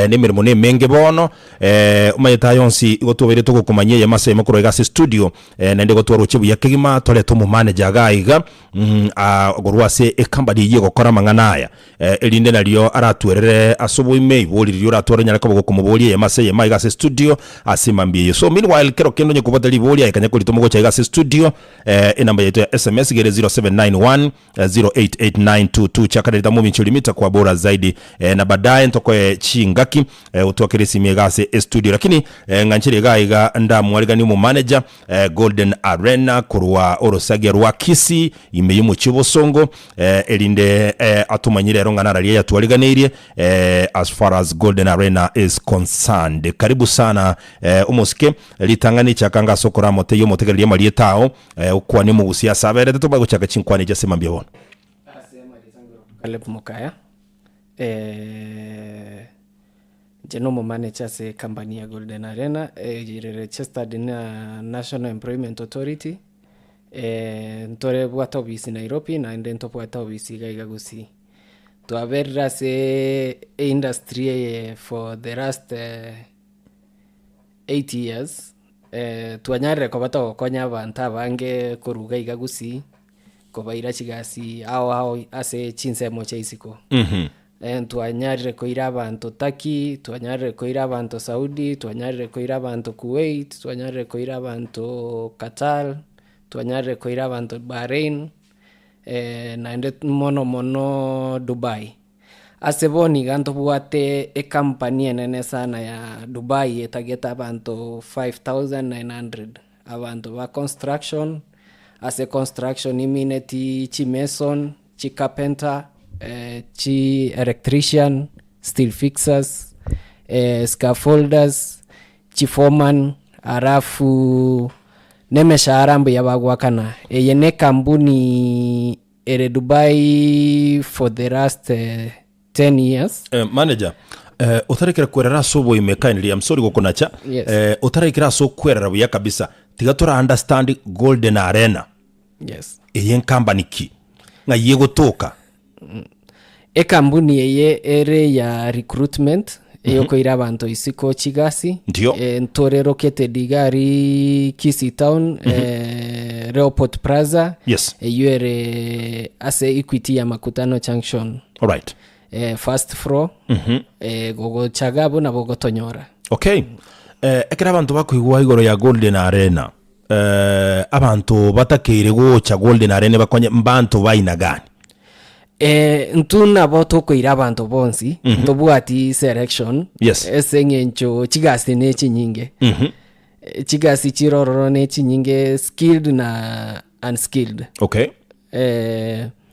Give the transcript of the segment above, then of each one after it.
Nemeremo nemenge bono, omanyete aya onsi igo twabeire togokomanyia eyemo ase eyemo korwa iga ase studio, naende igo twaroche buya kegima torete omomanager iga iga korwa ase ecompany eyio egokora amang'ana aya, erinde nario aratwerere ase oboime ibori riria oratware onyare koba gokomoboria eyemo ase eyemo aiga ase studio ase mambia eye. So meanwhile kero kende onye kobwate ribori aye kanya koritoma gocha iga ase studio, enamba yaito ya sms iga ere 0791 088922 Chaka momincho limita kwa bora zaidi eh, na baadaye ntokoe chingaki eh, otwakere esimi iga ase estudio lakini eh, ng'anchire iga iga ndamwariganie omomanager eh, Golden Arena korwa orosagia rwa Kisii ime y'omochie Bosongo eh, erinde eh, atomanyire ero ng'a nararia yatwariganeirie eh, as far as Golden Arena is concerned. Karibu sana eh, omosike ritang'ani chakanga ase okoramoteyia omotegereria amarieta ao Eh, okwane omogusia ase aberete tobae gochaka chinkwana echi ase mambia bono. Ase amarieta ngoro Caleb Mokaya, eh, inche na omomanager ase ecompany ya Golden Arena, ere registered na National Employment Authority, ntorebwate ofisi Nairobi naende ntobwate ofisi iga iga Gusii. Twaberire ase eindustry eye for the last 8 years, twanyarire koba togokonya abanto abange korwa iga iga gusii, kobaira chigasi ao ao ase chinsemo chia isiko. Twanyarire koira abanto Turkey, twanyarire koira abanto Saudi, twanyarire koira abanto Kuwait, twanyarire koira abanto Qatar, twanyarire koira abanto Bahrain, naende mono mono Dubai. Ase bono iga ntobwate ecompany enene sana ya Dubai etagete abanto 5900, abanto ba construction, ase construction imineti chimason, chicarpenter, chi electrician, steel fixers, scaffolders, chiforeman, alafu na emeshahara mbuya bagoakana. Eye na ekampuni Ere Dubai for the last 10 years. Eh, manager eh, otarekera kwerera ase oboime kindly I'm sorry gokonacha Yes. eh, otarekera ase okwerera buya kabisa tiga tora understand golden arena Yes. eye nkambani ki ng'ai egotoka Ekambuni eye ere ya recruitment eyokoira abanto isiko chigasi Ndio. Eh, ntore located iga aria Kisii town eh, Leopold Plaza Yes. eywo ere ase Equity ya Makutano Junction alright eh, first floor eh, gogocha iga abwo nabo ogotonyora okay eh, ekero abanto bakoigwa igoro ya golden arena eh, abanto batakeire gocha golden arena bakonye mbanto baina gani Intwe nabo tokoira abanto bonsi, ntobwati selection, Yes. ase eng'encho chigasi ne chinyinge. Chigasi chire ororo ne chinyinge skilled na unskilled. Okay.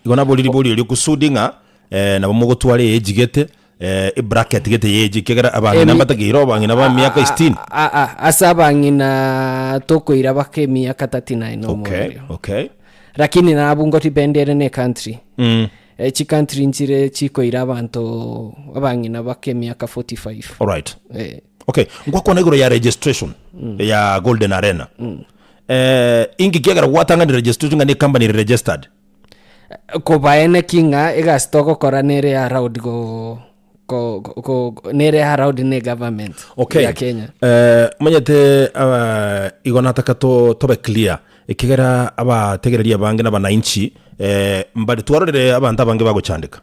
Igo nabo ribori erio kusudi ng'a eh, nabo mogotwara eage gete eh, ebracket gete ye age ekiagera abang'ina Emi- mbatakeire abang'ina ba miaka 60. A- a- ase abang'ina tokoira baka emiaka 39 Okay, omoerio. okay. Lakini nabwo ngodepend ere ne ecountry. Mm. Eh, chicountry nchire chikoira abanto abang'ina baka emiaka 45. Alright. Eh, Okay, ngwakwana igoro ya registration ya Golden Arena. Eh, inki kiagera gwatang'ani registration ng'a ne company ere registered? Kobaeneki ng'a egasi togokora nere allowed go go go nere allowed ne government Okay. ya Kenya. Eh, omanyete ah, igo nataka to, tobe clear ekigera abategereria abange na abananchi eh, mbare twarorire abanto abange bagochandeka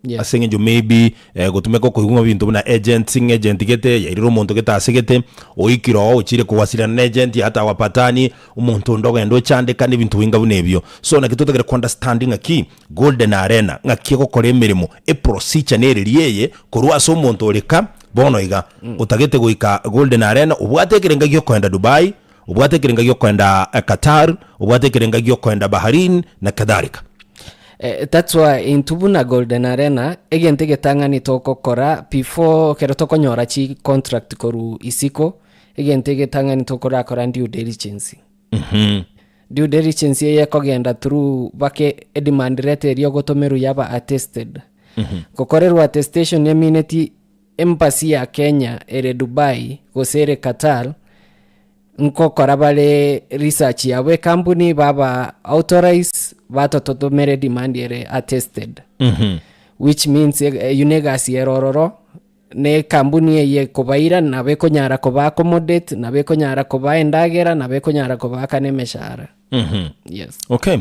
Yeah. ase eng'encho maybe eh, gotumeka okoigwa ng'a ebinto buna agents ng'a agent gete yairire omonto gete ase gete oikire oo ochire kowasiliana na agent hata hawapatani omonto onde ogenda ochandeka na ebinto binga buna ebio. So naki totagere ko understand ng'aki Golden Arena ng'aki egokora emeremo eprocedure nereri eye korwa ase omonto ore ka bono iga otagete goika Golden Arena obwate ekerenga giokoenda Dubai obwate ekerenga giokoenda Qatar obwate ekerenga giokoenda Bahrain na kadhalika. Eh, that's why intwe buna Golden Arena egento egetang'ani togokora before ekero tokonyora chi contract korwa isiko, egento egetang'ani tokorakora due diligence. Due diligence eye ekogenda through mpaka edemand letter eria ogotomerwa yaba attested. Gokorerwa attestation emineti embassy ya Kenya ere Dubai gose ere Qatar, nkokora bare research yabo ekampuni baba authorize batototomere edemand ere attested. Which means eywo na egasi ere ororo. Na ekambuni eye ekobaira nabo ekonyara koba accommodate, nabo ekonyara kobaa endagera, nabo ekonyara kobaakana emeshahara. Yes. Okay.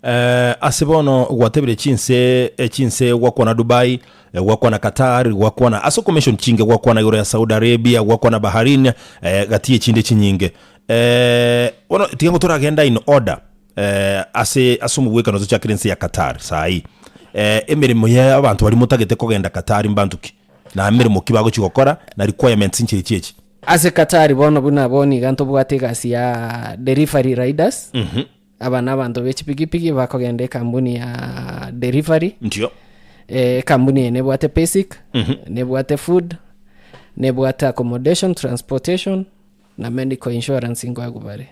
Eh, ase bono gwatebire chinse eh, chinse gwakwana Dubai, eh, gwakwana Qatar, gwakwana ase okomention chinge gwakwana igoro ya Saudi Arabia, gwakwana Bahrain, eh, gati echinde chinyinge. Eh, bono tiga ngo toragenda in order eh, ase ase omogwekano tochakere ense ya Qatar saii. Eh, emeremo ya abanto baria motagete kogenda Qatar mbanto ki? Na emeremo ki bagochi gokora na requirements nchire chiachi? Ase Qatar bono buna bono iga ntobwate egasi ya delivery riders, aba na abanto be chipikipiki bakogenda ekambuni ya delivery. Ndio. Ekambuni eye nebwate basic, nebwate food, nebwate accommodation, transportation, na medical insurance nkoegwa bare.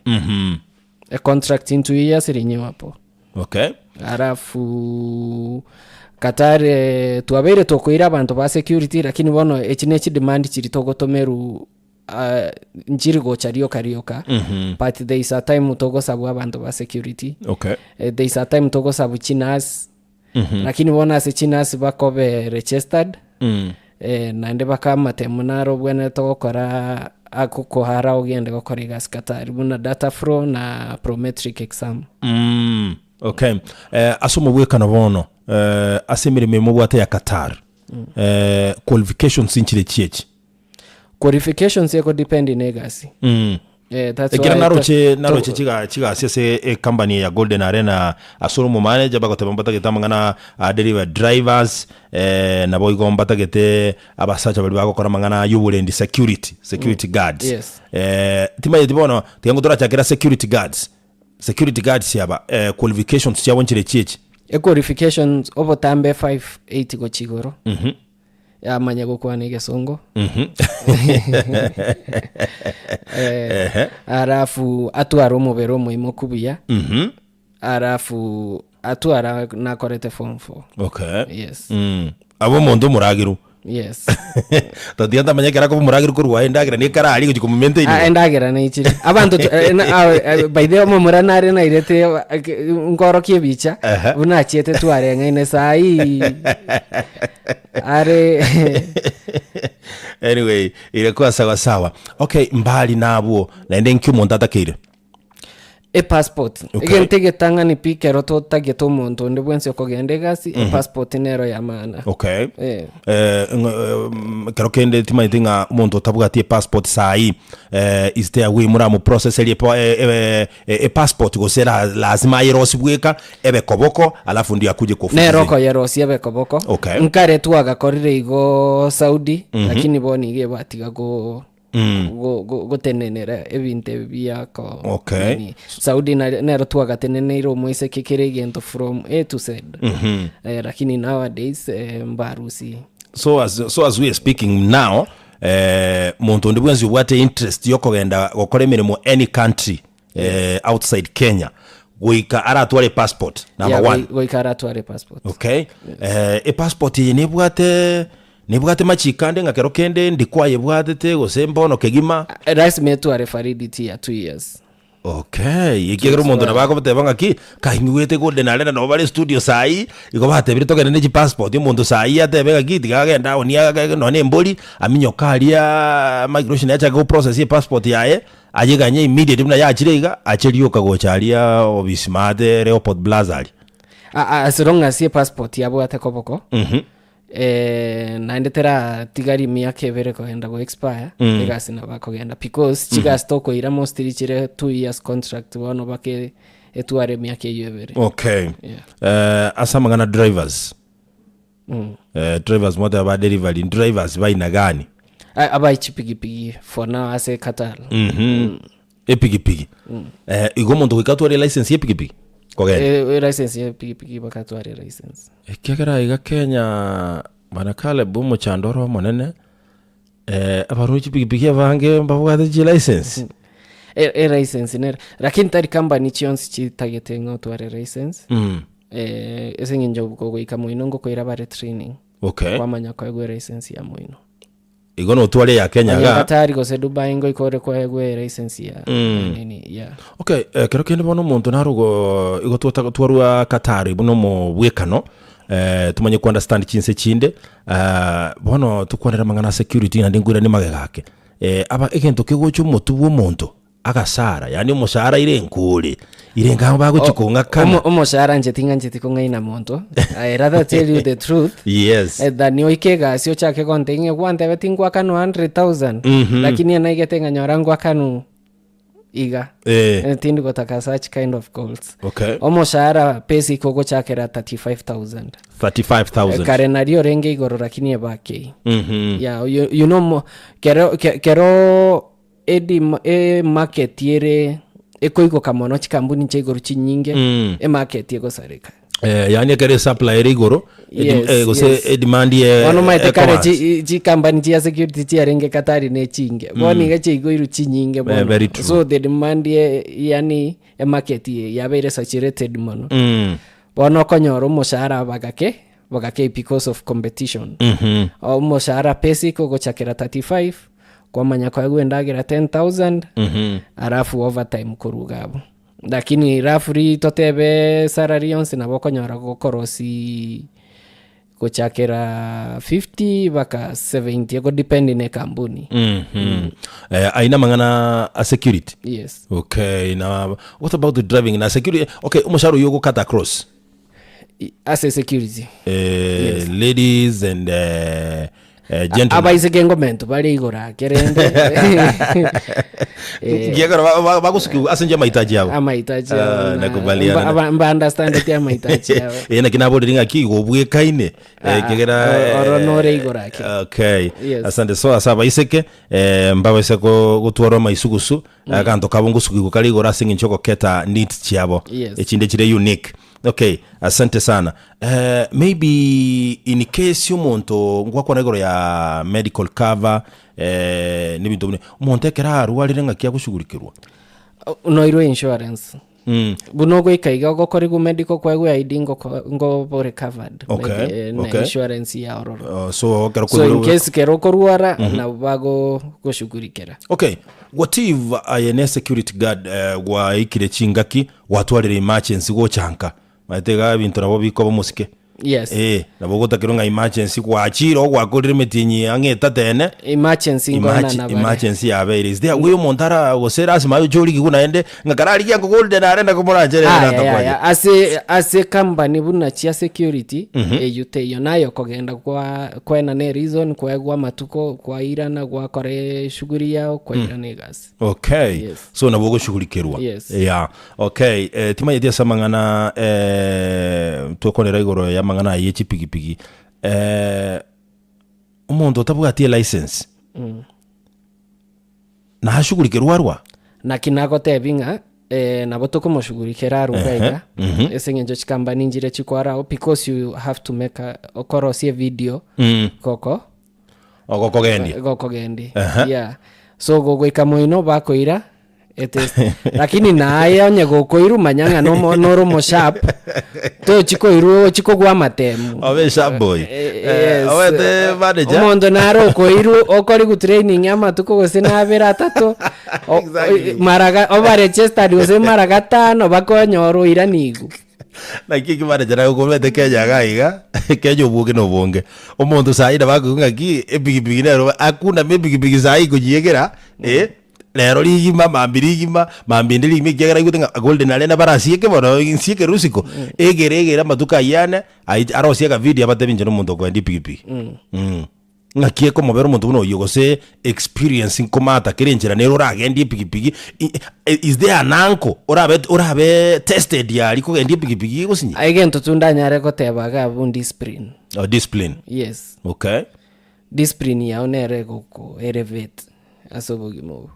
Econtract in 2 years renewable. Okay. Alafu Qatar eh, twabeire tokoira abanto ba security lakini bono echi ne chidemand chiri togotomerwa ah, nchiri gocha rioka rioka but there is a time togosabwa abanto ba security Okay. Eh, there is a time togosabwa chinurse Lakini bono ase chinurse bakobe registered, eh, naende bakamate buna aro obwenerete gokora agokoara ogende gokora egasi Qatar buna data flow na prometric exam. Mm, okay. Eh, ase omogwekano bono eh, ase emeremo eye mobwate ya Qatar eh, qualifications nchire chiachi? Qualifications ego depend na egasi. Mm. Eh, that's Ekero why naroche to- naroche chiga chigasi ase ecompany ya Golden Arena ase ore omomanager bagoteba mbatagete amang'ana a delivery drivers eh, nabo igo mbatagete abasacha baria bagokora amang'ana ya oborendi security security guards Yes. eh, timanyeti bono tiga ngo torachakera security guards security guards aba eh, qualifications chiabo nchire chiachi Equalifications obotambe 5'8 gochia igoro. Yamanya gokwana egesongo. Eh, alafu atware omobere omoimoku buya. Alafu atwara nakorete form four. Okay. Yes. Mm. Abe omonto omorageru. Yes. Tatiga ntamanya ekero akoba omorageru korwa aye endagera nigo ekero aria gochia komomaintain. Ah, endagera naichire. Abanto tu- eh, na- ah, eh, by the way omomura nare nairete eh, ke- nkorokia ebicha Ehe. buna achiete twareng'aine saii are Anyway, irakuwa sawa sawa. Okay, mbali nabwo naende nki omonto atakeire? Epassport. Okay. Egento egetang'ani pi ekero totagete omonto onde bwensi okogenda egasi, epassport nero ya maana. Okay. Eh. Eh, ng'a, mm, ekero kende timanyeti ng'a omonto otabwati epassport saii eh, is there a way moramoprocesserie epa- eh, eh, eh, epassport gose la- lazima ayerosie bweka ebe koboko alafu ndio akuje kwa ofisi Nero zenyu? okoyerosia ebe koboko. Okay. Nkare twagakorire igo Saudi, lakini bono iga ebatiga go go- go- gotenenera ebinto ebi biako Okay. nini. Saudi nare- nero twagateneneire omoiseke kere egento from A to Z. Eh, lakini nowadays eh, mbarusi so as, so as we are speaking now eh, monto onde bwensi obwate interest yokogenda gokora emeremo any country eh, outside Kenya goika aratware passport number Yeah, one goi- goika aratware passport okay eh, epassport eye nebwate nebwate machiko ande ng'a kero kende ndikwayebwatete gose mbono kegima Eh, lazima etware validity ya 2 years Okay, ekiagera omonto nabo agoteba ng'aki, kaing'wete Golden Arena nabo bare studio saii, igo batebire togende ne chipassport, omonto saii atebe ng'aki tiga agende aonie age nonye na embori, aminyoke aria migration achake goprocess epassport yaye, ayeganye immediately buna yachire iga, ache rioka gocha aria obisi maate Leopold Plaza aria. A- a- As long as epassport yabwate koboko naende teratigari emiaka ebere kogenda go expire egasi nabo akogenda because chigasi tokoira mostly chire 2 years contract bono bake etware emiaka eywo ebere. Okay. Yeah. Eh, ase amang'ana drivers eh, drivers mwateba ba delivery drivers baina gani A- abae chipigipigi for now ase Qatar. Mhm. Epigipigi eh, igo omonto goika atware license ya epigipigi kogenda Eh, license ya epigipigi bakatware license. Ekiagera iga Kenya bwana Caleb omochando ore omonene eh, abarwani chipigipigi abange mbabwate chilicense E- elicense nere lakini tari company chionsi chitagete ng'a otware license Mm. eh, ase eng'encho gogoika moino ngokoira bare training Okay. kwamanya koegwa elicense ya moino. Igo notware eya Kenya Onye igaa. Qatar gose Dubai ngoika ore koegwa elicense ya nini yeah. Okay, ekero kende bono omonto naro ogo igo twata twarwa Qatar buna omobwekano, tomanye ko understand chinse chinde, bono tokwanere amang'ana a security naende nkoiranie magega ake. Aba egento kegocha omotwe bwa omonto, agasara, yaani omosaara ire enkore, ire nka bagochi kong'akana. Omo- Omoshahara inche ting'ancheti kong'aina monto, I rather tell you the truth Yes. eh, than oike egasi ochake gontebia ng'a gwantebeti ngwakanwe 100,000 lakini enaigete ng'anyora ngwakanwe iga. Eh. Eh, tindi gotaka such kind of goals. Okay. Omoshahara basic ogochakera 35,000. 35,000. Kare nario orenge igoro lakini ebakei. Mhm. Yeah, you, you know mo, kero, ke- kero Edima emarket ere ekoigoka mono chikampuni chia igoro chinyinge Mm. emarket egosareka. Eh, yaani ekero esupply ere igoro Yes, eh, gose yes. edemand ye Bono omanyete kare ekoansa. chi chikampani chia security chiarenge Katari ne chinge bono iga chiaigoirwe chinyinge bono very true. so the demand ye yaani emarket yabeire saturated mono. Mm. Bono okonyora omoshahara bagake bagake because of competition. Mhm. Omoshahara basic ogochakera 35 kwamanya koegwa endagera 10000 Mhm. alafu overtime korwa iga abwo. Lakini roughly totebe salary yonsi nabo okonyora gokorosi gochakera 50 mpaka 70 egodepend na ekampuni. Mhm. Eh, aye namang'ana a security Yes. okay na what about the driving na security okay omoshahara oywo ogo cut across I- Ase security. eh, ladies and eh, eh, gentlemen Abaiseke ngomento bare igoro ake rende Eh, Ngiekero ba- ba- bagosukigwa ase inche amahitaji abo amahitaji Ah, abo na- nakubaliana mba- na- aba- mba understandeti amahitaji abo Eh, naki naborire ng'aki igo obwekaine Eh, Ah, ekegera o- oro nore igoro ake. okay Yes. asante so ase abaiseke eh, mbabaise ko- gotwara amaisugusu aganto kabo ngosukigwa kare igoro ase eng'encho ogoketa needs chiabo Yes. echinde chire unique Okay, asante sana. Eh, maybe in case omonto ngwakwana igoro ya medical cover eh, nebinto buna omonto ekero arwarire ng'aki agoshughulikerwa? Noirwe insurance. Mm. Buna ogoika iga ogokorigwa medical kwegwa ID ngoko ngobore covered by Okay, the, na okay. insurance ya ororo. Uh, so ekero So in koirwe- case kero okorwara nabo bagogoshughulikera. Okay, what if aye ne security guard eh, gwaikire chingaki Gwatwarire emergency gocha nka, omanyete iga ebinto nabo bikoba omosike. Yes. Eh, nabo ogotakerwa ng'a emergency gwachire oo gwakorire emetienyi ang'e etato ene, Emergency nkona emerge- nabare. emergency yabeire. Is there a way omonto ara gose lasima aye oche origigwe naende, ng'a kararigie angogorire nare nakomoranche rende Aya, natakwanye. yaya. Ase ase company buna chia security eywo teiyo naye okogenda kwa koenana ereason koegwa amatuko kwairana gwakora eshughuli yao kwairana egasi. Okay. Yes. So nabo ogoshughulikerwa. Yes. Yeah. Okay. Eh, timanyeti ase amang'ana eh, twakonera igoro ya amang'ana aye chipigipigi. Eh, omonto otabwati elicense. Mm. Nashughulikerwa arwa? Naki nagotebi ng'a eh, nabo tokomoshughulikera arwe iga iga Mhm. ase eng'encho chikambani nchire chikwara because you have to make a, okorosia evideo Mm. goko Ogokogendia. Gokogendia. Aha. Yeah. So gogoika moino bakoira etest. Lakini naye onye gokoirwa manya ng'a nomo- nore omosharp tochi koirwa ochi kogwa amatemu. Obe sharp boy. Eh, Eh, yes. obete manager. Omonto nare okoirwa okorigwa training amatuko gose nabere atato o- Exactly. mara ga- oba registered gose mara gatano bakonyora oiranigwe. Naki ekimanager nagokomete Kenya iga iga, Kenya obwoge na obonge. Omonto saii nabo akoigwa ng'aki epikipiki nero akuname epikipiki saii kochiegera, eh, rero rigima mambia rigima, mambia ende rigima ekiagera aigwete ng'a golden arena barasieke bono nsieke rosiko, egere egere amatuko ayio ane, ai arosie akavideo abatebie inche na omonto okoenda epikipiki. Mh. Ng'aki ekomobera omonto buna oyio gose experience nkomata kera enchera nere oragendie epikipiki i- i- is there an uncle orabe orabe tested aria kogendia epikipiki egosinye? Egento tu ndanyare goteba iga abwo ndiscipline. Oh, discipline. Yes. Okay. Discipline yao nere egoko elevate ase obogima obo.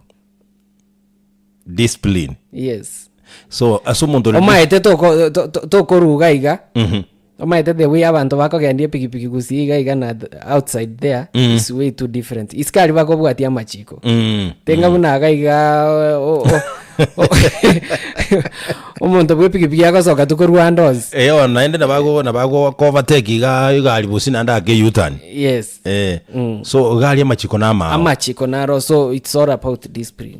Discipline. Yes. So ase omonto ore Omaete toko to- to- tokoruga iga. Mhm. Omaete the way abanto bakogendia epikipiki gusii iga iga na th- outside there is way too different. Isiko aria bakobwatia amachiko. Mm. Tenga buna iga iga o- o- Omonto bwa epikipiki agosoka tu korwa ande onsi. Eh, bono naende nabago nabago ko overtake iga egari bosi naende ake U-turn. Yes. Eh, so iga aria amachiko na amao. Amachiko naro so it's all about discipline.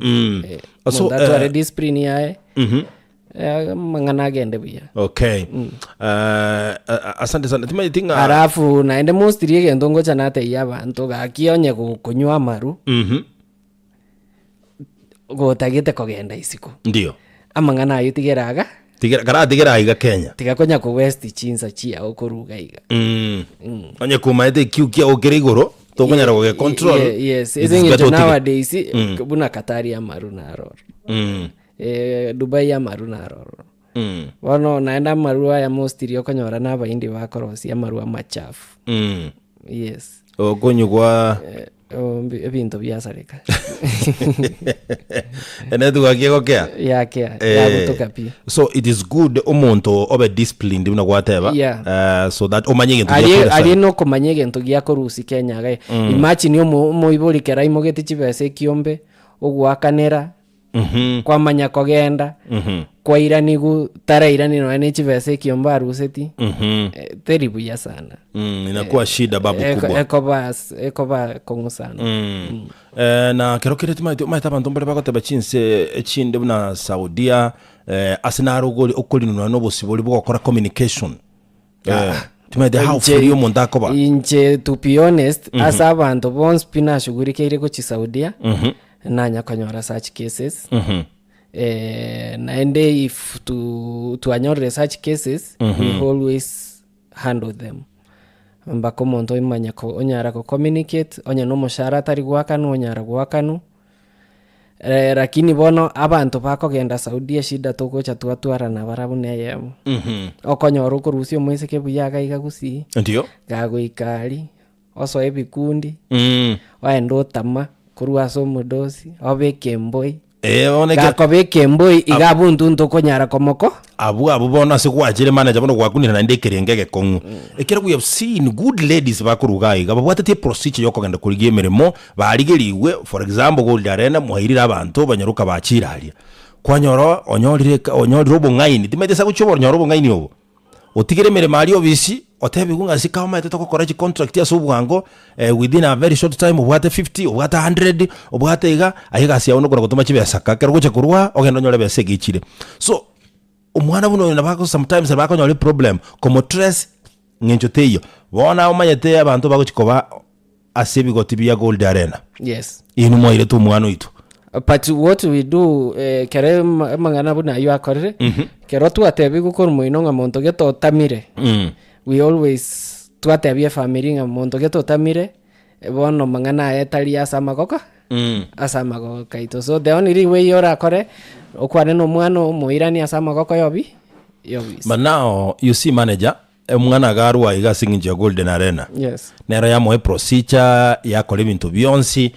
Eh, So, omonto atware eh, discipline yaye, eh, amang'ana agende buya. Okay. Eh, asante sana. Timanyeti ng'a Alafu naende mostly egento ngocha natebia abanto gaki onye gokonywa amaru, gotagete kogenda isiko, Ndio. amang'ana aywo tigera iga, Tigera karatigera aiga Kenya. tiga konya ko waste chinsa chiago korwa iga iga. Onye komaete ekiu kiago kere igoro, tokonyara goge control. Yes, it ase is eng'encho better otige. nowadays, buna Qatar amaru naro ororo. Dubai amaru naro ororo. Bono naende amarwa aya mostly okonyora na abaindi bakorosia amarwa amachafu. Yes. Okonyugwa Ebinto biasareka. Enetwork egokea. Yakea, yagotoka pi. So it is good omonto obe disciplined buna gwateba. Yeah. So that omanye egento Aria giakoresa. aria nokomanya egento giakorusia Kenya iga. Imagine omo omoibori kero aimogeti chibesa ekiombe, ogoakanera, Kwamanya kogenda, kwairanigwa, tarairani nonya ne chibesa ekiombe aruseti, eh, teri buya sana. Inakuwa shida babu Eko- kubwa. Ekoba ekoba kong'u sana. Eh, na kero kere timaeti omanyete abanto mbare bagoteba chinse echinde buna Saudia eh, ase naro ogori okorinwa na obosibori bogokora communication. Eh, timaeti how Inche- free omonto akoba. Inche to be honest, ase abanto bonsi pi nashugurikeire gochia Saudia, nanya konyora such cases. Eh, naende if tu twanyorire such cases, we always handle them. Mpaka omonto oimanya ko onyara go communicate, onye na omoshahara atari goakanwa onyara goakanwa. Lakini bono abanto bakogenda Saudia eshida togocha twatwara nabarabwo na eyemo. Okonyora okorusia omoiseke buya iga iga gusii, Ndio. gagoika aria, osoe ebikundi, Mm. oende otama korwa ase omodosi, obeke emboi, Eh, bono eke- gakobeka emboi iga abwo intwe ntokonyara komoko. Abwo abwo bono ase gwachire manager bono gwakunire naende ekerengo egekong'u. Ekero we have seen good ladies bakoruga aiga babwateti eprocedure yokogenda korigia emeremo barigerigwe for example Gold Arena mwairire abanto banyaroka bachire aria. Kwanyora onyorire eka onyorire obong'aini timaeti ase agochia obonyora obong'aini obo. Otigere emeremo aria obisi otebigwe ng'a ase omanyete togokora chicontract ase obwango within a very short time obwate fifty, obwate hundred, obwate iga, aye egasi yago nokona gotoma chibesa ka ekero ogocha korwa ogende onyore ebesa egechire. So, omwana buna oyo nabo ako sometimes nabo akonyora eproblem komotrace ng'encho teiyo. Bono omanyete abanto bagochi koba ase ebigoti bia Gold Arena, Yes. inwe mwairete omwana oito. But what we do eh, kere ama- amang'ana buna aywo akorire, kero twatebigwe korwa moino ng'a monto gete otamire, we always twatebia efamiri ng'a monto gete otamire, bono mang'ana aye tari ase amagoko, ase amagoko aito. So the only way orakore, okwane na omwana oo omoiranie ase amagoko ya obi ya obisi. But now you see manager, omwana iga arwa iga ase eng'encho ya Golden Arena. Yes. Nero yamoa eprocedure, yakora ebinto bionsi,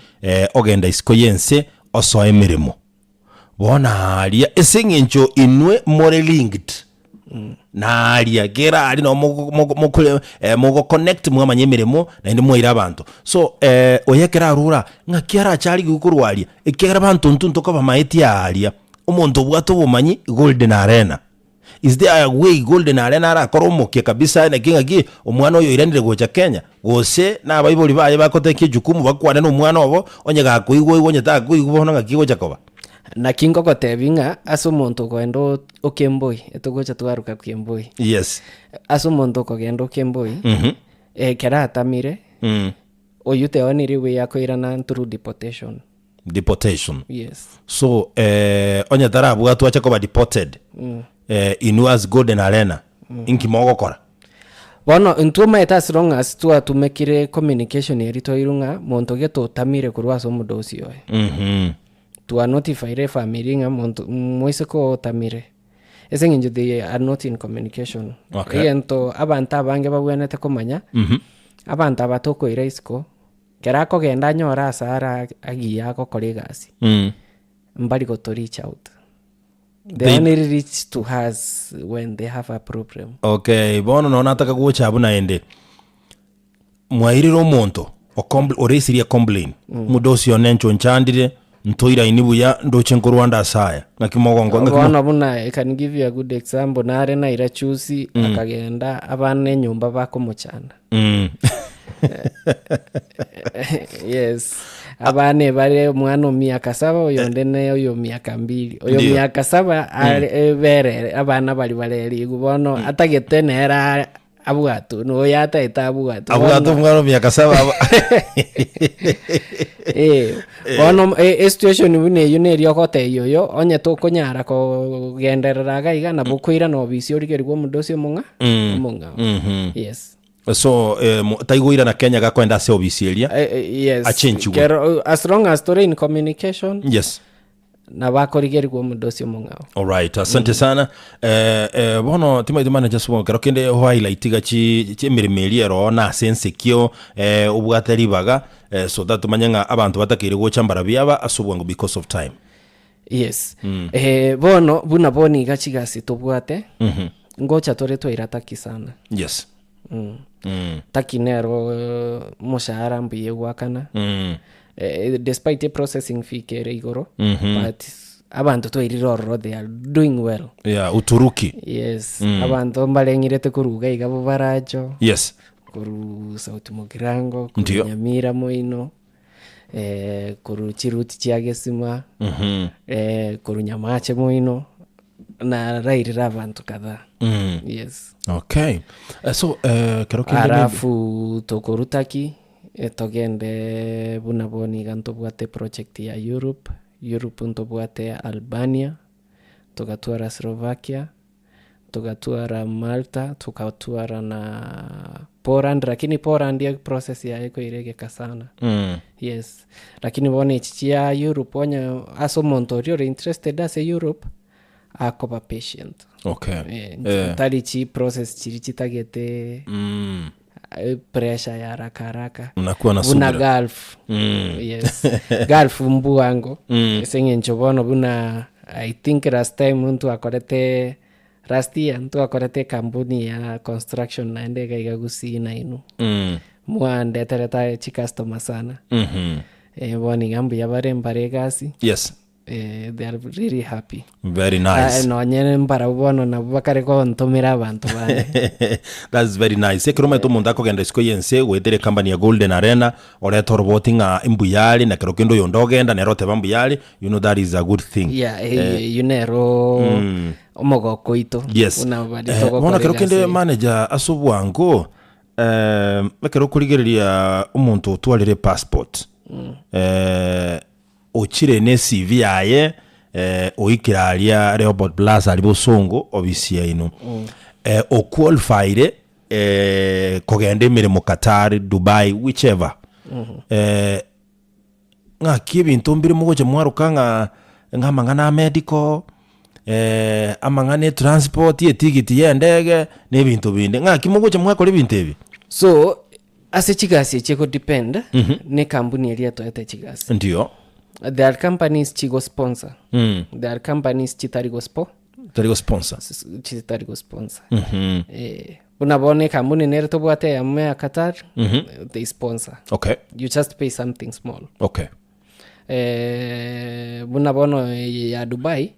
ogenda isiko y'ense, osoe emeremo. Bono aria, ase eng'encho inwe more linked, na aria, kera aria nabo mogo mogo mokore mogoconnect mwamanya emeremo, naende mwaira abanto. So oyo ekero arure aa, ng'aki arache arigwe korwa aria, ekiagera abanto intwe ntokobamaeti aaria, omonto obwate obomanyi, Golden Arena. Is there a way Golden Arena arakore omokia kabisa naki ng'aki omwana oyo oiranire gocha Kenya? Gose nabaibori baye bagotake ejukumu bakwane na omwana obo onye gakoigwa oigwe onye takoigwa bono ng'aki egocha koba? Naki ngogotebi ng'a ase omonto okogenda o- okemboi, etogocha twaruka kemboi. Yes. Ase omonto okogenda okemboi, ekero atamire, oyio the only way akoirana through deportation. Deportation. Yes. So eh, onye tarabwatwa ache koba deported eh, inwe as Golden Arena inki mogokora? Bono intwe omanyete as long as twatumekire communication eria twairwe ng'a monto gete otamire korwa ase omodosi oye. Mhm. Twanotifire efamiri ng'a monto moiseke oo otamire. Ase eng'encho they are not in communication. Okay. Egento abanto abange babwenerete komanya, abanto aba tokoira isiko, Ekero akogenda anyore ase are agiya agokora egasi, mbari goto reach out. They They- only reach to us when they have a problem. Okay, bono nonya nataka gocha abwo naende, mwairire omonto okompl- oresirie ecomplain, omodosi one inche onchandire. Ntoiraini buya ndoche nkorwande ase aya. Ng'aki mogonko ng'aki mo Bono buna I can give you a good example, nare naira chusi akagenda abana enyomba bakomochanda. Yes, abana ebare omwana o miaka saba oyonde ne oyo miaka mbili. Oyo Ndio. miaka saba are berere abana baria barerigwe bono atagete nere a- abwatwe na oyo atagete abwatwe. Abwate Bono omwana o miaka saba aba Eh, bono e- esituation buna eywo neri ogotebia oyo onye tokonyara kogenderera iga iga nabo okoirana obisi origerigwe omodosi omong'a omong'ao. Yes. So eh, mo- taigoirana Kenya gakoenda ase obisi eria. Eh, eh, yes. Achenchigwe. Kero, as long as tore in communication Yes. nabo akorigerigwa omodosi omong'ao. Alright, asante sana. Eh, eh, bono timaete manager subo kero kende highlight iga chi chi emeremo eria ero na ase ensekio eh, obwate ribaga eh, so that tomanye ng'a abanto batakeire gocha mbarabio aba ase obwango because of time. Yes. Eh, bono buna bono iga chigasi tobwate ngocha tore twaira Turkey sana. Yes. Turkey nero eh, omoshahara mbuya egwakana. Eh, despite processing fee kere igoro but abanto twairire ororo they are doing well. Yeah, Uturuki. Yes. Abanto mbareng'irete korwa iga iga Bobaracho, Yes. korwa South Mugirango, korwa Ndio. Nyamira moino. korwa chiruti chia gesima, korwa Nyamache moino, narairire abanto kadhaa, yes. Okay. Eh, so eh, kero kende maybe- Alafu tokorwa Turkey, eh, togende buna bono iga ntobwate project ya Europe, Europe ntobwate Albania, togatwara Slovakia, Togatwara Malta, togatwara na Poland, lakini Poland eprocess yaye ekoira egeka sana. Yes. Lakini bono echi chia Europe onye ase omonto oria ore interested ase Europe, akoba patient. Okay. Eh, Eh. tari chiprocess chiria chitagete pressure ya haraka haraka. Unakuwa na Buna subira. Gulf. Yes. Gulf mbwango. Ase eng'encho bono buna I think last time ntwakorete last year ntwakorete ekampuni ya construction naende iga iga Gusii nainwe. Mwandeterete chicustomer sana. Eh, bono iga mbuya bare mbare egasi. Yes. Eh, they are really happy. Very nice. Ah, nonye mbarabwo bono nabwo bakare gontomera abanto bande. That's very nice. Ekero omanyete omonto akogenda isiko y'ense goetera ecompany ya Golden Arena, orete oroboti ng'a mbuya are, na kero kende oyonde ogenda nere oteba mbuya are, you know that is a good thing. Yeah, eyio nero omogoko oito. Yes. Buna baria Eh, togokora bono kero kende egasi. manager ase obwango, eh, ekero okorigereria omonto otwarire passport, eh, Ochire ne CV yaye oikire aria Rehoboth Plaza aria bosongo obisi yaino. O qualifyire kogenda emeremo Qatar, Dubai, whichever. Ng'aki ebinto mbire mogocha mwaroka ng'a ng'a amang'ana a medical, amang'ana e transport, etigiti ya endege, na ebinto binde. Ng'aki mogocha mwakora ebinto ebi? So, Ase chigasi echi ego depend ne ekampuni eria etoete chigasi. Ndio. There are companies chigo sponsor. There are companies chitari go spo Tari go sponsor. chitari go sponsor. Eh, buna bono ekampuni nere tobwate eyemo ya Qatar, they sponsor. Okay. You just pay something small. Okay. Eh, buna bono eye ya Dubai,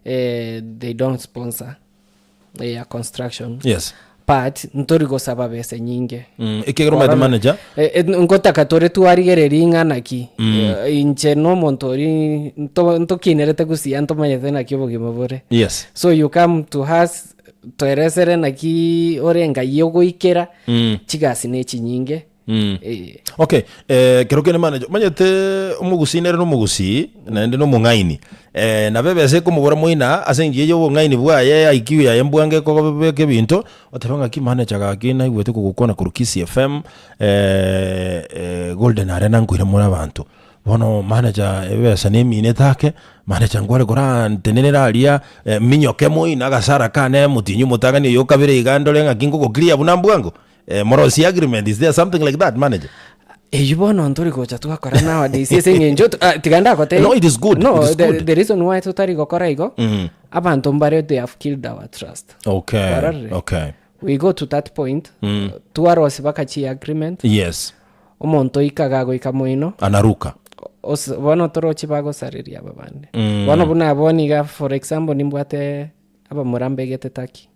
eh, they don't sponsor. ya construction Yes. but ntori gosaba besa nyinge Mm, ekiagera omanyete manager Eh, eh, ngotaka tore twarigereria ing'ana ki Eh, inche na omonto ori nto- ntokinerete gusii ntomanyete naki obogima bore yes so you come to us toeresere naki ore ngai ogoikera chigasi na echinyinge Eh, Okay, eh, kero kende manager, omanyete omogusii nere nomogusii naende nomong'aini eh, nabo ebesa ekomobora moina ase engiya ya obong'aini bwaye IQ yaye mbwange ekobeka ebinto, oteba ng'aki manager gaki naigwete kogokwana korwa Kisii FM eh, eh, Golden Arena nkoira more abanto. Bono manager ebesa neminete ake, manager nkware korantenenera aria eh, minyoke moino agasara kane motinyi omotang'ani oyo okabere iga ndore ng'aki ngogoclear buna mbwango. Eh, morosie agreement, is there something like that manager? Eyio bono ntori gocha twakora nowadays ase eng'encho to- ah, tiga ndagotebie. No, it is good, No, it is the, good. the reason why totari gokora igo, abanto mbare they have killed our trust. Okay, Kwarorire? okay. We go to that point, twarosie baka chi agreement, Yes, omonto oikaga agoika moino, anaruka. Ose bono torochi bagosareria aba bande. Bono buna bono iga for example nimbwate abamura mbegete Turkey.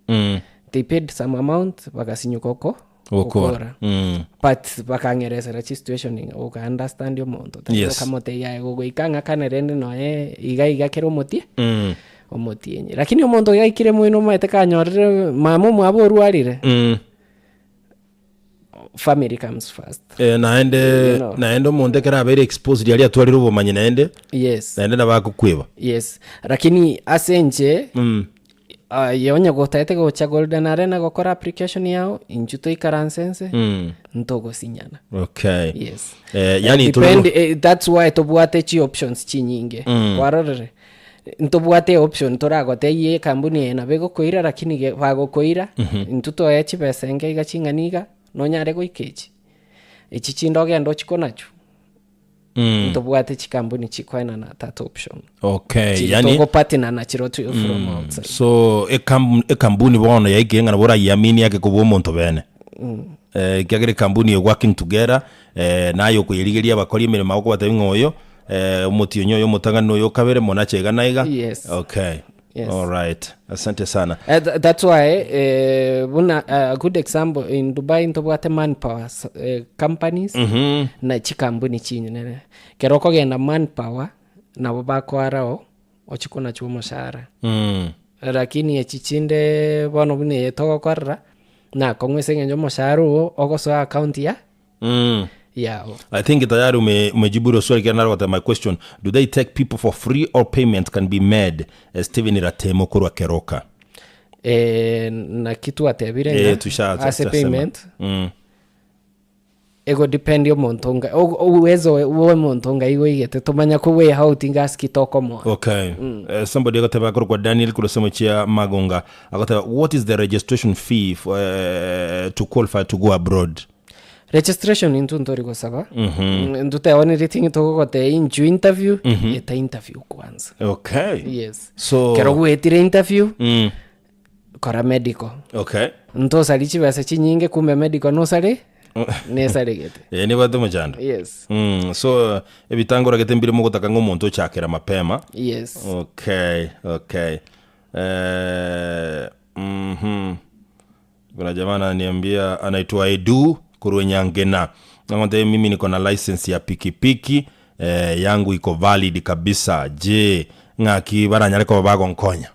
They paid some amount bagasinyuka oko Gokora. gokora. But bakang'eresera chisituation ng'a oka understand omonto tari Yes. okamotebia aye gogoika ng'akane rende noe iga iga kera omotie omotienyi. Lakini omonto gaikire moino omanyete kanyorire mama omwabo orwarire. Family comes first. Eh, naende You know. naende omonto ekero abeire exposed aria atwarire obomanyi naende Yes. naende nabo agokweba Yes. Lakini ase inche Mm. aye onye gotaete gocha Golden Arena gokora application yao, inchuo toikaranse nse, Mm. ntogosinyana. Okay. Yes. Eh, yani Depend, eh, that's why tobwate chi options chinyinge. Mm. Kwarorire? Ntobwate eoption toragotebie ekampuni eye nabo egokoira lakini ge bagokoira, intwe toe chibesa enke iga ching'ana iga, nonyare goika echi. Echi chinde ogende ochie konachwa, ntobwate chikampuni chikoenana that option. Okay, Chiri yani togopatinana chirotwe from outside. so ekam- ekambuni bono yaikire ng'a nabo orayiamini ake kobua omonto bene. Eh, ekiagera ekambuni eye working together, eh, naye okoyerigeria abakori emeremo agokobatebia ng'a oyo eh, omotienyi oyo omotang'ani na oyo okabere monache iga na iga. Yes. Okay. Yes. Alright. Asante sana. Eh, tha- that's why eh, buna eh, a good example in Dubai ntobwate manpower s- eh, companies Mhm. na chikampuni chinyinene kero okogenda manpower nabo bakoarao ochie konachwa omoshahara Mm. Lakini echi chinde bono buna eye togokorera, nakong'u ase eng'encho omoshahara oo ogosoa account ya Mm. yao. I think tayari ume, umejibu hilo swali kiana narogoteba my question do they take people for free or payment can be made eh, Stephen Ratemo korwa Keroka Eh, naki twatebire Eh, ng'a tusha- ase tushasema. payment mm. Egodependi omonto onga o- ouwezo bwa omonto onga igo oigete tomanya koweigh out inga asiki tokomoa. Okay. Eh, somebody agoteba akorokwa Daniel korwa ase omochie ya Magonga agoteba what is the registration fee for, eh, to qualify to go abroad? Registration intwe ntori gosaba ntotebanirie ting'i togogotebia inchuo interview eta interview kwanza. Okay. Yes. So Kero gwetire interview mm. kora medical. Okay. Ntosari chibesa chinyinge kumbe medical nosare nesaregete. Eh, nibwate omochando. Yes. Mm, so ebitangoragete mbire mogotaka ng'a omonto ochakera mapema. Yes. Okay, okay. Eh, mhm. Kuna jamaa ananiambia anaitwa Edu korwa Nyangena. Agontebia mimi niko na license ya pikipiki eh, yangu iko valid kabisa. Je, ng'aki baranyare koba bagonkonya?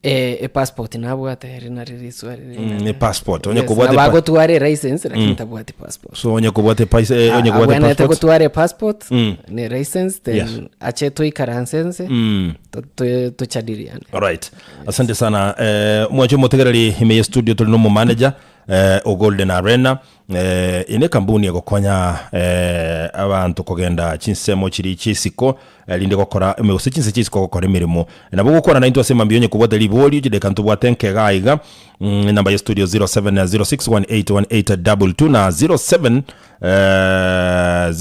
Eh, epassport nabwate ere nari riswali Mm, rinene. epassport. Onye Yes, kobwate nabo pa- agotwara elicense lakini tabwati passport. So onye kobwate pais- eh, onye kobwate Abwenerete passport. gotwara epassport Mm. ne license then Yes. ache toikaranse nse Mm. to- to- tochadiriane. Alright. Asante sana. Eh, mwache omotegereri ime ye studio tuli nomo manager eh, o Golden Arena eh, ine kampuni egokonya eh, abanto kogenda chinsemo chiri chisiko eh, rinde gokora ime gose chinse chisiko gokora emeremo nabo gokwana naintwe ase mambia onye kobwate ribori chideka ntobwate nkega aiga mm, enamba ye studio 0706181822 na 07 eh,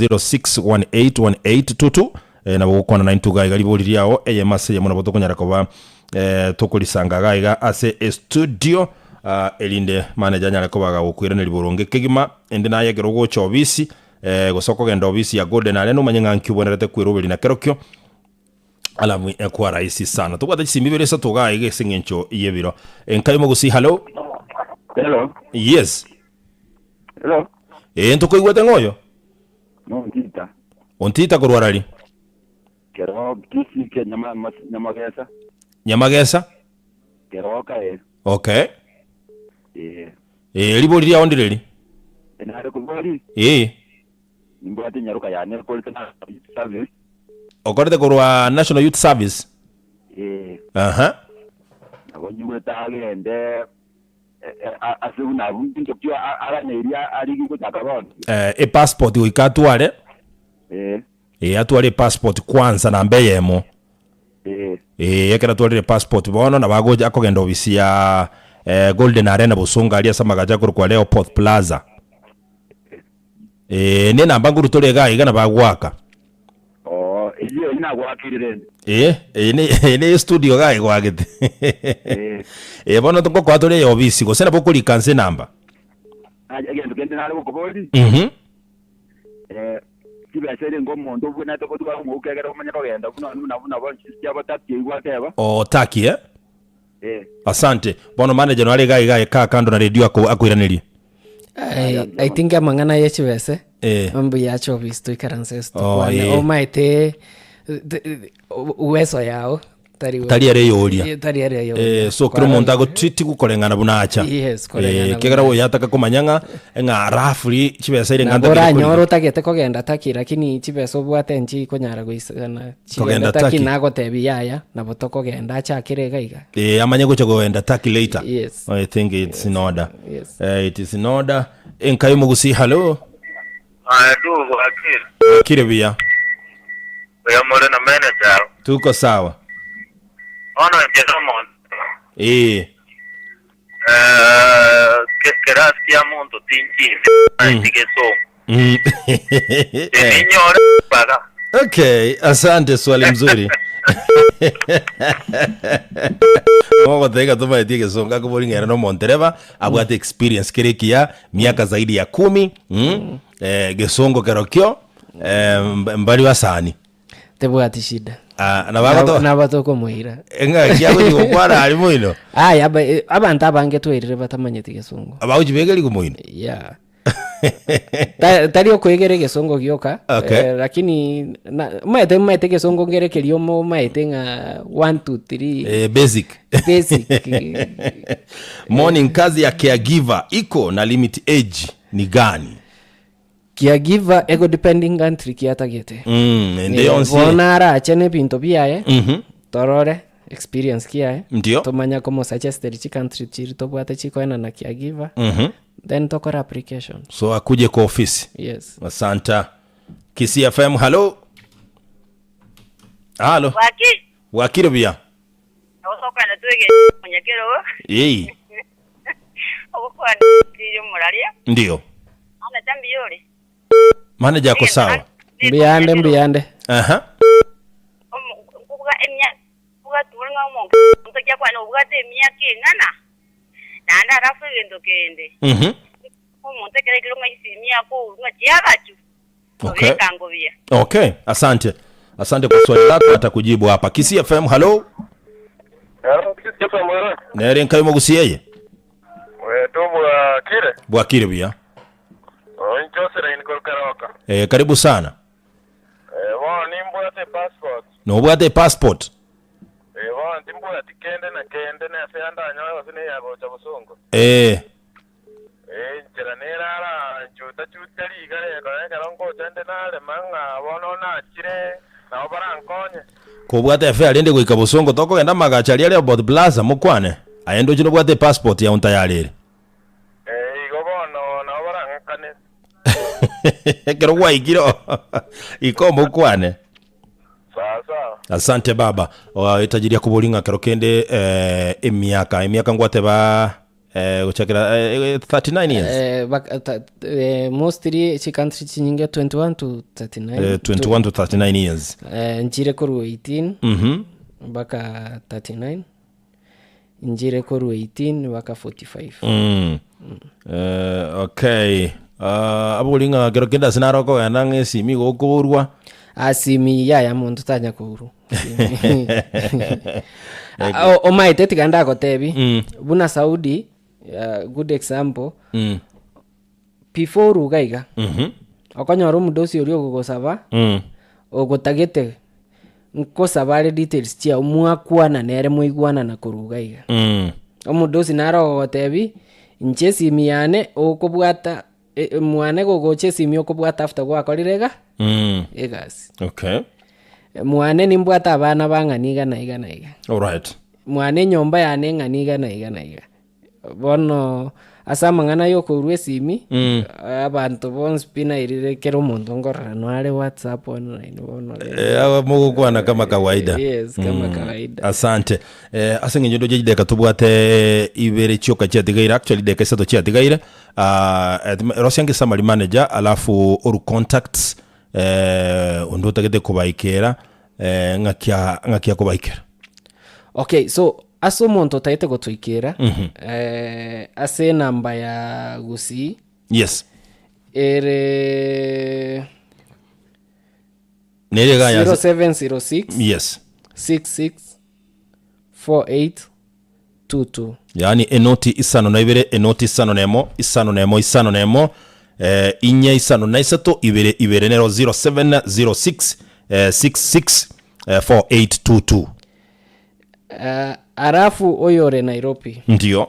06181822 Eh, nabo gokwana naintwe iga iga ribori riao eyemo ase eyemo nabo tokonyara koba eh, tokorisanga iga iga ase estudio ah, erinde manager anyare koba agokoiraneria boronge kegima ende naye ekero ogocha obisi eh, gose okogenda obisi ya Golden aria nomanye ng'a nki obwenerete kweroberi na kerokio alafu ekwa rahisi sana tobwate chisimi ibere isato iga iga ase eng'encho y'ebiro enkai mogusi hallo Hello. yes Hello. eh ntokoigwete ng'a oyo Nontita. Ontita korwa rari? Kero Kisii ke nyama Nyamagesa. Nyamagesa? Keroka eh. Okay. Eh. Eh, ribori riao ndireri? Nare kobori. Eh. Nimbwate nyaroka yane ekorete na youth service. Okorete korwa National Youth Service? Eh. Aha. Nabo nyigwete agende ase buna abwo nkinto ki aganeirie arigie gochaka bono. Eh, epassport goika atware. Eh. Eh, atware epassport kwanza namba eyemo. Eh. Eh, ekero atwarire epassport bono nabo agocha akogenda ofisi ya eh, Golden Arena Bosongo aria ase amagacho akorokwa Leopold Plaza. Eh, ne enamba nkorwa tore iga iga nabo agoaka. Oo, eyio eyio nagoakeire rende. Eh, eye ne eye ne estudio iga egoagete. Eh. Eh, bono ngokoa tore eye ofisi gose nabo okorika nse enamba. Aye egento kende nare gokoboria, Mhm. eh, chibesa ere enga omonto obwenerete gotwara omouko ekero omanye kogenda buna buna buna bono chinse chiabo Turkey eywo gwateba. Oh Turkey eh? Eh. Asante. Bono manager nare iga iga kaa kando na radio ako akoiranerie. I, I think amang'ana ye chibese Eh. mbuya ache office toikaranse ase Oh, tokwane eh. omaete te- uweso yao tari we- Tari ere eyoria. Eh, tari ere eyoria. Eh, so kera omonto agotreat gukoreng'ana buna acha. Yes, koreng'ana Eh, kegera buna oyo ataka komanya ng'a ng'a roughly chibesa ere Nabo ng'a ntagete oranyore korigia. otagete kogenda Turkey lakini chibesa obwate nchikonyara goisana Kogenda chigende Turkey Turkey. nagotebi yaya nabo tokogenda achakere iga iga. Eh, amanye gocha kogenda Turkey later. Yes. I think it's in order. Yes. Eh, it is in order. Enkai omogusi hello. Aye tu bwakire. Bwakire buya. Buya more na manager. Tuko sawa. Bono inche nomonto. Ee. Eh, ke- kerasi kia monto tinchinde mm. gesongo. Ninyore baga. Okay, asante, swali mzuri. Mogotega tomaetie gesongo akobori ng'ere no montereba abwate experience kere ekiya miaka zaidi ya kumi mm? Eh, gesongo kerokio eh, mb- mbari basani Tebwati shida. Ah, na bagoto Nabo tokomoira. eng'aki agochi gokwana aria moino Aya aba- eh, abanto abange twairire batamanyeti gesongo. abagochi begeri moino Yeah. Ta- tari okoegera egesongo gioka Okay. eh, lakini na- omanyete omanyete egesongo nkere keria omo omanyete ng'a 1 2 3 eh, basic basic morning kazi ya caregiver iko na limit age ni gani Caregiver ego depending country ki atagete. Mm, ende Eh, yonsi. bono arache na ebinto biaye Mhm. torore experience kiaye Ndio. tomanya komosuggesteri chicountry chiri tobwate chikoenana caregiver Mhm. then tokore application So akuje kwa ofisi. yes Asante. Kisii FM, hello. Halo. Bwaki, Bwakire buya. ogokwana twege munyakero, Yei. ogokwana tiri omuraria, Ndio. ana chambi yore. Manager ako sawa. mbuyande mbuyande Aha. Kubwa emya kubwa turinga omonto kyakwana obwate emiaka eng'ana naende alafu egento kende Omonto ekero aikire ng'a isimi akourwa ng'a chiagachu, Okay. obeka ngobia. Okay, asante. Asante kwa swali lako atakujibu hapa. Kisii FM, hello. Hello, Kisii FM mwere. Nere nkayo mogusieye. We tobwakire. Bwakire buya. Oinche Osiraini korwa Keroka. Eh, karibu sana. Eh, bono nimbwate passport. Nobwate passport? Eh, bono timbwati kende na kende nese andanyore gose neya gocha bosongo. Eh. Eh, enchera nere ara nchuta-chute riga rero ekero ngocha inde narema ng'a bono nachire nabo barankonye. Kobwate efare rende goika bosongo tokogenda amagacho aria Rehoboth Plaza mokwane. Aye ndoche nobwate epassport yao ntayari ere. Eh, igo bono nabo barang'akane. Ekero gwaikire oo, ika omokwane. Sawa sawa. Asante baba. Oh, etajiria kobori ng'a kero kende eh, emiaka emiaka ngwateba eh, gochakera eh, 39 years Eh, bak- ta- eh, mostly chicountry chinyinge 21 to 39 eh, 21 to 39 years Eh, nchire korwa 18 Mhm. mpaka 39 Inchire korwa 18 mpaka 45. Mm. Eh, okay. Ah, abori ng'a kero kende ase naro okogenda ng'a esimi igo okoborwa. Asimi yaya monto tanya kourwa. Ah, o- omaete tiga ndagotebi Mm. buna Saudi uh, good example Mm. before oruga iga Mhm. okonyora omodosi oria ogogosaba Mm. ogotagete Nkosaba are details chiao mwakwana nere mwaigwanana korwa iga iga. Mm. Omodosi nare ogogotebi, inche esimi yane okobwata e- mwane gogocha esimi okobwata after gwakorire iga Mm. egasi. Okay. Mwane nimbwate abana bang'ani iga na iga na iga. Alright. Mwane enyomba yane eng'ani iga na iga na iga. Bono ase amang'ana ya okourwa esimi, abanto bonsi pi nairire kera omonto nkorora noare whatsapp online bono rero. Eh, aba mogokwana kama kawaida. Yes, kama kawaida. Asante. Eh, ase eng'encho ndoche chideka tobwate ibere chioka chiatigaire actually deka isato chiatigaire ah, eh, rosia nge summary manager alafu oru contacts eh, onde otagete kobaikera eh, ng'aki a- ng'aki akobaikera Okay, so ase omonto otaete gotoikera eh, ase enamba ya gusii Yes. ere. Nere iga ya 0706 Yes. 66 48 22. Yaani enoti isano na ibere, enoti isano na emo, isano na emo, isano na emo, eh, inye isano na isato, ibere ibere nero 0706 eh, 66 eh, 4822. Eh, alafu oyore Nairobi Ndio.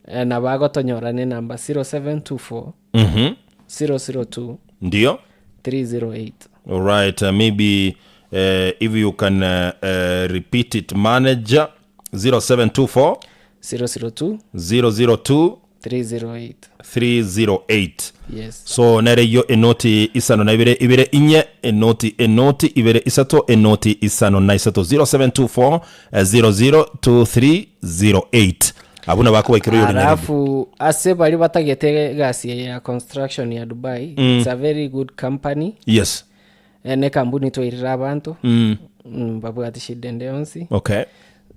eh, nabo agotonyora ne namba 0724 Mhm. 002 Ndio. 308. All right, uh, maybe uh, if you can uh, uh, repeat it manager 0724 002 002 308. 308. Yes. So nere iyo enoti isano na ibere ibere inye enoti enoti ibere isato enoti isano na isato 0724 002308 abwo nabo akobaikera oyore Nairobi. Alafu ase baria batagete egasi eye ya construction ya Dubai it's a very good company Yes. Eh, ne kambuni twairire abanto Mm. mm, babwate shida ende yonsi Okay.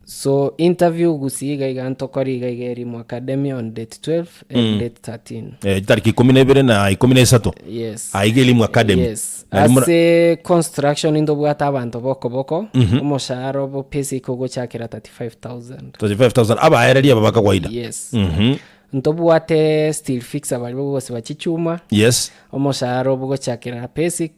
so interview gusii iga iga ntokore iga iga Elimu Academy on date 12 and date 13 Eh, tariki ikumi na ibere na ikumi na isato yes aiga Elimu Academy. yes Nari mura- ase construction ntobwate abanto bokoboko omoshahara obo basic ogochakera 35000 35000 abaereria aba bakawaida. yes Mhm. Ntobwate steel fixer baria bagosiba chichuma, Yes. omoshahara obo gochakera basic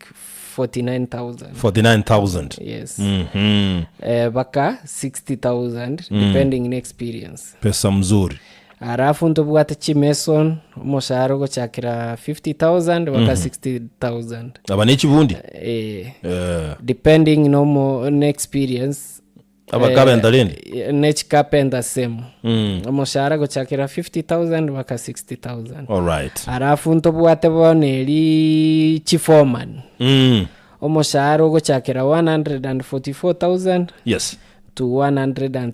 49000. 49000. Yes. Mhm. Eh, baka 60000 depending ne experience. Pesa mzuri. Alafu ntobwate chimason omoshahara ogochakera 50000 baka 60000. Aba ne chibundi. Eh, Eh. depending nomo ne experience Abakabenta rende? Eh, ne chikapenta same omoshahara gochakera 50000 mpaka 60000 Alright. alafu ntobwate bono eri chiforeman Mm. omoshahara ogochakera 144000 Yes. to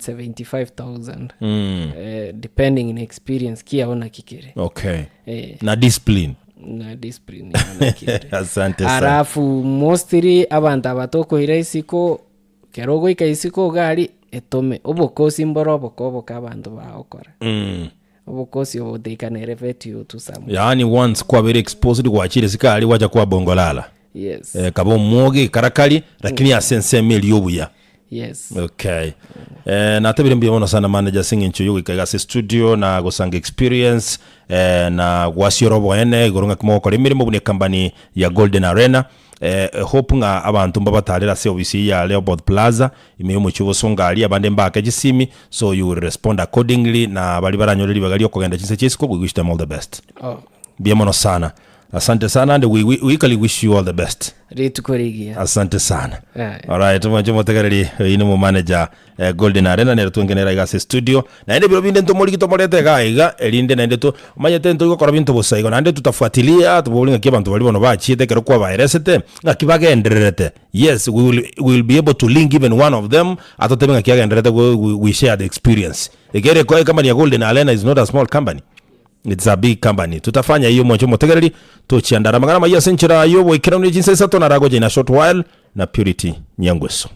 175000 Mm. eh, depending na experience kiao naki kere Okay. eh, Na discipline. na discipline yao naki kere. Asante sana. alafu mostly abanto aba tokoira isiko Kero ogoika isiko iga aria, etome obokosi mbore oboke oboke abanto bagokora. Mm. Obokosi obo they can elevate you to somewhere. Yaani once kwabere exposed gwachire isiko aria gwacha kwabongolala. Yes. Eh, kaba omwoge ekarakari lakini ase ensemo eria obuya. Yes. Okay. Eh, natebire mbuya mono sana manager ase eng'encho yogoika iga ase studio na gosanga experience eh, na gwasiora oboene igoro ng'aki mogokora emeremo buna ecompany ya Golden Arena. Eh, hope ng'a abanto mbabatarere ase ofisi eye ya Rehoboth Plaza ime y'omochie obosongo aria, abande mbake chisimi, so you will respond accordingly, na baria baranyore ribaga ri'okogenda chinse chia isiko, we wish them all the best. Oh. Mbuya mono sana. Asante sana and we, we, we equally wish you all the best. Rituko rigiya. Asante sana. Aye. Alright, mwanche motegereri oyi ni manager eh, Golden Arena nere twengenera iga ase studio. Naende biro binde ntomorigi tomorete iga iga erinde naende to omanyete ntoigokora binto bosa igo naende tutafuatilia tobori ng'aki abanto baria bono bachiete ekero kwabaeresete ng'aki bagendererete. Yes, we will, we will be able to link even one of them atotebe ng'aki agendererete we, we, we share the experience. Ekere company ya Golden Arena is not a small company. It's a big company. Tutafanya hiyo mwancho motegereri tochiandara amang'ana amaya ase enchera y'oboikeranu ye chinsa isato naragocha in a short while na Purity Nyangweso.